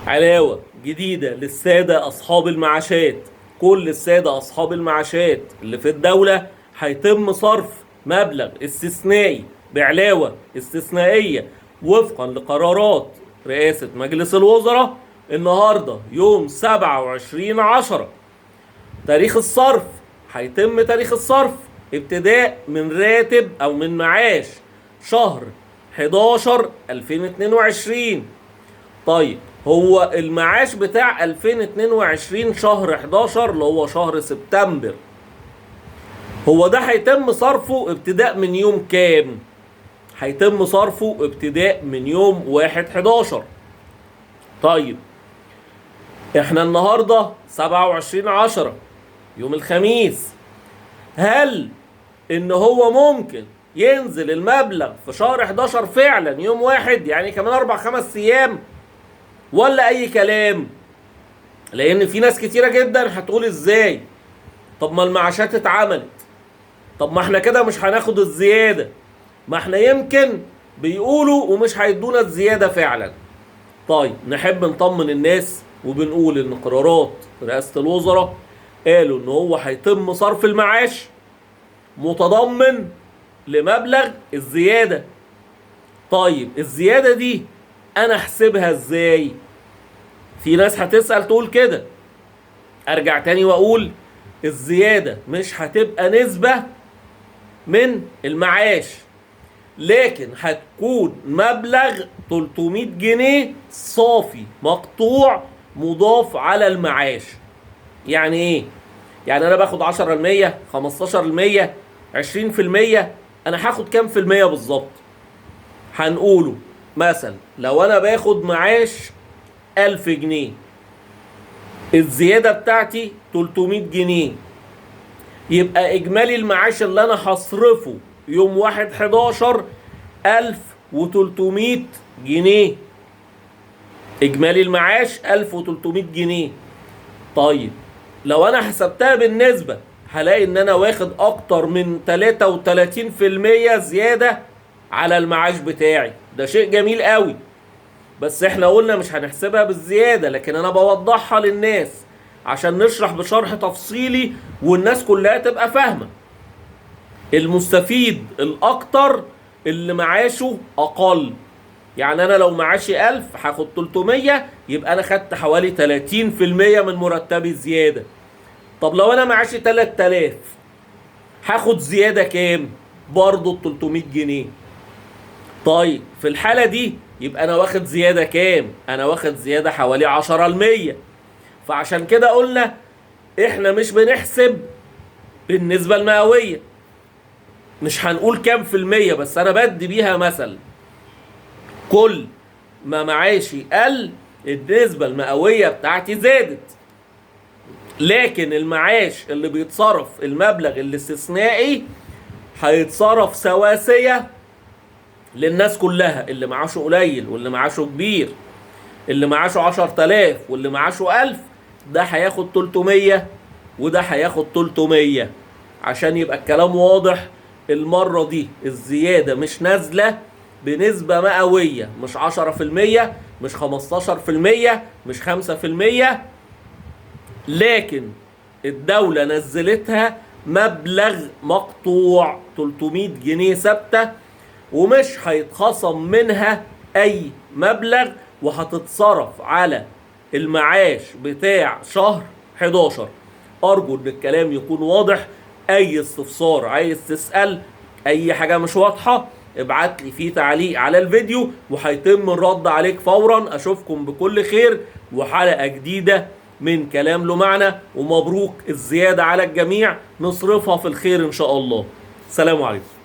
علاوة جديدة للسادة أصحاب المعاشات. كل السادة أصحاب المعاشات اللي في الدولة هيتم صرف مبلغ استثنائي بعلاوة استثنائية وفقا لقرارات رئاسة مجلس الوزراء النهاردة يوم 27/10. تاريخ الصرف هيتم تاريخ الصرف ابتداء من راتب أو من معاش شهر 11/2022. طيب هو المعاش بتاع 2022 شهر 11 اللي هو شهر سبتمبر، هو ده هيتم صرفه ابتداء من يوم كام؟ هيتم صرفه ابتداء من يوم 1/11. طيب احنا النهارده 27/10 يوم الخميس، هل ان هو ممكن ينزل المبلغ في شهر 11 فعلا يوم 1، يعني كمان 4-5 ايام، ولا اي كلام؟ لان في ناس كتيرة جدا هتقول ازاي؟ طب ما المعاشات اتعملت، طب ما احنا كده مش هناخد الزيادة، ما احنا يمكن بيقولوا ومش هيدونا الزيادة فعلا. طيب نحب نطمن الناس وبنقول ان قرارات رئاسة الوزراء قالوا ان هو هيتم صرف المعاش متضمن لمبلغ الزيادة. طيب الزيادة دي انا احسبها ازاي؟ في ناس هتسأل تقول كده. ارجع تاني واقول الزيادة مش هتبقى نسبة من المعاش، لكن هتكون مبلغ 300 جنيه صافي مقطوع مضاف على المعاش. يعني ايه؟ يعني انا باخد 10%، 15%، 20%، انا هاخد كام في المية بالظبط؟ هنقوله مثلا لو انا باخد معاش 1000 جنيه، الزيادة بتاعتي 300 جنيه، يبقى اجمالي المعاش اللي انا هصرفه يوم 1/11 1300 جنيه. اجمالي المعاش 1300 جنيه. طيب لو انا حسبتها بالنسبة هلاقي ان انا واخد اكتر من 33% زيادة على المعاش بتاعي. ده شيء جميل قوي، بس احنا قلنا مش هنحسبها بالزيادة، لكن انا بوضحها للناس عشان نشرح بشرح تفصيلي والناس كلها تبقى فاهمة. المستفيد الاكتر اللي معاشه اقل، يعني انا لو معاشي 1000 هاخد 300، يبقى انا خدت حوالي 30% من مرتبي زيادة. طب لو انا معاشي 3000 هاخد زيادة كام؟ برضو 300 جنيه. طيب في الحالة دي يبقى انا واخد زيادة كام؟ انا واخد زيادة حوالي 10%. فعشان كده قلنا احنا مش بنحسب بالنسبة المئوية، مش هنقول كام في المية، بس انا بدي بيها مثل. كل ما معاشي قل النسبة المئوية بتاعتي زادت، لكن المعاش اللي بيتصرف المبلغ الاستثنائي هيتصرف سواسية للناس كلها، اللي معاشه قليل واللي معاشه كبير، اللي معاشه 10000 واللي معاشه 1000، ده هياخد 300 وده هياخد 300. عشان يبقى الكلام واضح، المرة دي الزيادة مش نازلة بنسبة مئوية، مش 10%، مش 15%، مش 5%، لكن الدولة نزلتها مبلغ مقطوع 300 جنيه ثابتة، ومش هيتخصم منها أي مبلغ، وهتتصرف على المعاش بتاع شهر 11. أرجو إن الكلام يكون واضح. أي استفسار، عايز تسأل أي حاجة مش واضحة، ابعت لي فيه تعليق على الفيديو وهيتم الرد عليك فورا. أشوفكم بكل خير وحلقة جديدة من كلام له معنى، ومبروك الزيادة على الجميع، نصرفها في الخير إن شاء الله. سلام عليكم.